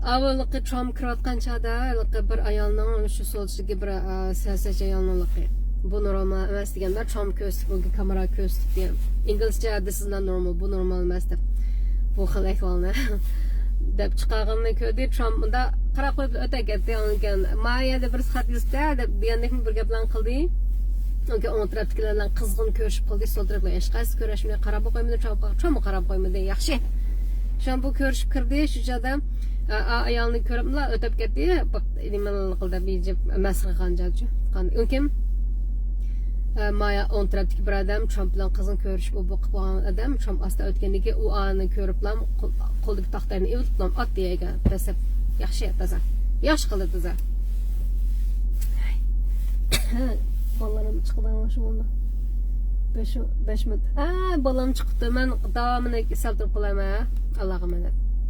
ئاۋۋالقى ترامپ كىرىۋاتقان چاغدا، ھېلىقى بىر ئايالنىڭ، شۇ سولچىدىكى بىر، ئا، سىياسەتچى ئايالنىڭ ھېلىقى، بۇ نورمال ئەمەس دېگەندە، ترامپ كۆرسىتىپ، ئۇنىڭ كامېراغا كۆرسىتىپ دېگەن. ئىنگلىزچە، "This is not normal"، بۇ نورمال ئەمەس دەپ. بۇ خىل ئەھۋالنى دەپ چىقارغىنىنى كۆردى. ترامپ مۇنداق قاراپ قويۇپ ئۆتۈپ كەتتى. ئۇنىڭ كېيىن، "ما يەردە بىرسى خەت يېزىپتۇ" دەپ دېگەندەكمۇ بىر گەپلەرنى قىلدى. ئۇنىڭ كېيىن ئوڭ تەرەپتىكىلەر بىلەن قىزغىن كۆرۈشۈپ قالدى. سول تەرەپلەر ھېچقايسى كۆرۈشمىدى، قاراپمۇ قويمىدى، ترامپقا، ترامپمۇ قاراپ قويمىدى. ياخشى. شۇ بۇ كۆرۈشۈپ كىردى شۇ چاغدا. ئا، ئا، ئايالنى كۆرۈپلا ئۆتۈپ كەتتى. بىر نېمە قىلدى، بىر مەسخىرە قىلغان جايچۇ. ئۇنىڭ كېيىن، ئا، مايا ئوڭ تەرەپتىكى بىر ئادەم ترامپ بىلەن قىزغىن كۆرۈشۈپ، ئۇ بۇ قىلىپ قويغان ئادەم ترامپ ئاستا ئۆتكەندىن كېيىن ئۇ ئانى كۆرۈپلا قول-، قولىدىكى تاختاينى ئېلىپلا ئاتتى يەرگە. دەسسەپ. ياخشى، تازا. ياخشى قىلدى، تازا. بالىلىرىم چىقىدىغان شۇ بولدى. بەش، بەش مىنۇت. ھە، بالام چىقىپتۇ. مەن داۋامىنى سەل تۇرۇپ قالايمەن، ھە. ئاللاغا ئامانەت.